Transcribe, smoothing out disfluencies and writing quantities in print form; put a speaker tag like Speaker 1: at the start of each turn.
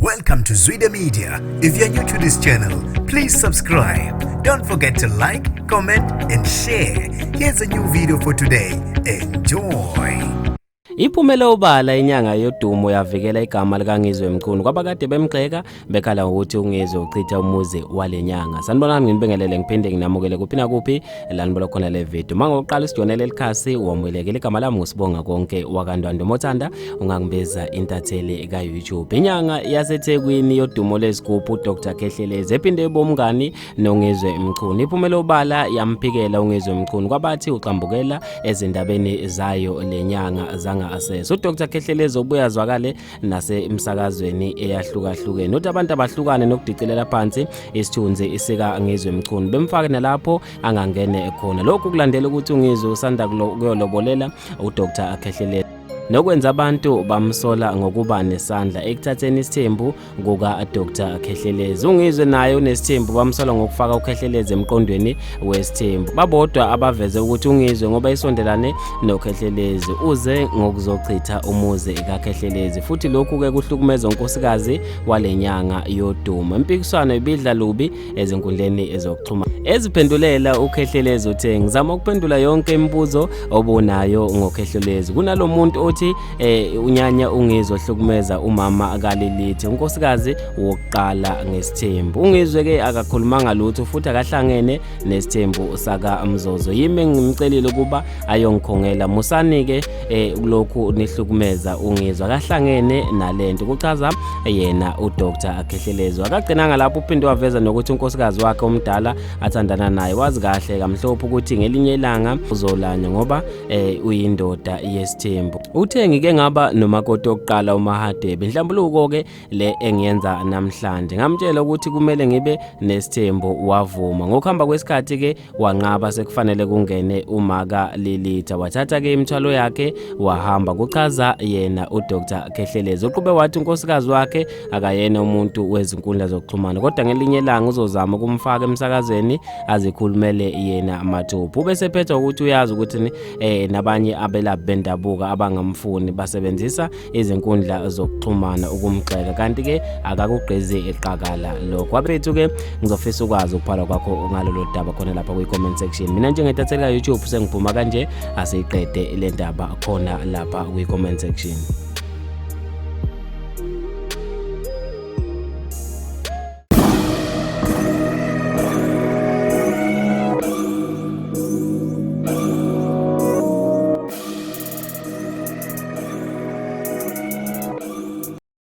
Speaker 1: Welcome to Zwida Media. If you're new to this channel, please subscribe. Don't forget to like, comment, and share. Here's a new video for today. Enjoy.
Speaker 2: Iphumele obala inyanga yodumo yavikela igama likaNgizwe Mchunu kwabakade bemgxeka bekhala ngokuthi uNgizwe uchitha umuzi wale nyanga. Sanibonani, nginibingelele ngiphinde nginamukele kuphi nakuphi la nibola khona le video. Mangokuqala usijonele elikhasi wamukelekile. Igama lami nguSibonga Konke wakaNdwandwe, mothanda ungangibiza intatheli ka-YouTube. Inyanga yaseThekwini yodumo lezigubhu uDr Khehlelezi ephinde ebomngani noNgizwe Mchunu iphumele obala yamphikela uNgizwe Mchunu kwabathi uxambukela ezindabeni zayo lenyanga zangasese. UDr Khehlelezi obuya zwakale nasemsakazweni eyahlukahlukene uthi abantu abahlukane nokudicilela phansi isithunzi isika Ngizwe Mchunu, bemfake nalapho angangene khona. Lokhu kulandela ukuthi uNgizwe usanda kuyolobolela uDr Khehlelezi, nokwenza abantu bamsola ngokuba nesandla ekuthatheni isithembu kuka-Dr Khehlelezi. UNgizwe naye unesithembu, bamsola ngokufaka uKhehlelezi emqondweni wesithembu. Babodwa abaveze ukuthi uNgizwe ngoba isondelane noKhehlelezi uze ngokuzochitha umuzi kaKhehlelezi, futhi lokhu-ke kuhlukumeza unkosikazi wale nyanga yodumo. Impikiswano ibidla lubi ezinkundleni ezokuxhumana. Eziphendulela uKhehlelezi uthe, "Ngizama ukuphendula yonke imibuzo obunayo ngoKhehlelezi. Kunalo muntu othi unyanya uNgizwe ohlukumeza umama kaLilithi, unkosikazi wokuqala ngesithembu. UNgizwe ke akakhulumanga lutho futhi akahlangene nesithembu saka Mzozo. Yimi engimcelile ukuba ayongikhongela. Musani ke lokhu nihlukumeza uNgizwe, akahlangene nalento," kuchaza yena uDr Khehlelezi. Akagcinanga lapho, uphinde waveza nokuthi unkosikazi wakhe omdala athandana naye wazi kahle kamhlophe ukuthi ngelinye ilanga uzolanya ngoba uyindoda yesithembu. Uthe, "Ngike ngaba nomakoti wokuqala uMahadebe, inhlambuluko ke le engiyenza namhlanje. Ngamtshela ukuthi kumele ngibe nesithembu, wavuma. Ngokuhamba kwesikhathi ke wanqaba, sekufanele kungene umaka Lilitha, wathatha ke imithwalo yakhe wahamba," kuchaza yena uDr Khehlelezi. Uqhube wathi unkosikazi wakhe akayena umuntu wezinkundla zokuxhumana, kodwa ngelinye ilanga uzozama ukumfaka emsakazweni azikhulumele yena mathupha. Ube sephetha ukuthi uyazi ukuthi nabanye abelaphi bendabuko abangamfuni basebenzisa izinkundla zokuxhumana ukumgxeka, kanti ke akakugqizi iqakala lokho. Wabethu ke ngizofisa ukwazi ukuphala kwakho ngalolu daba khona lapha kwi-comment section. Mina njengentatheli ka-YouTube sengiphuma kanje, asiyiqede le ndaba khona lapha kwi-comment section.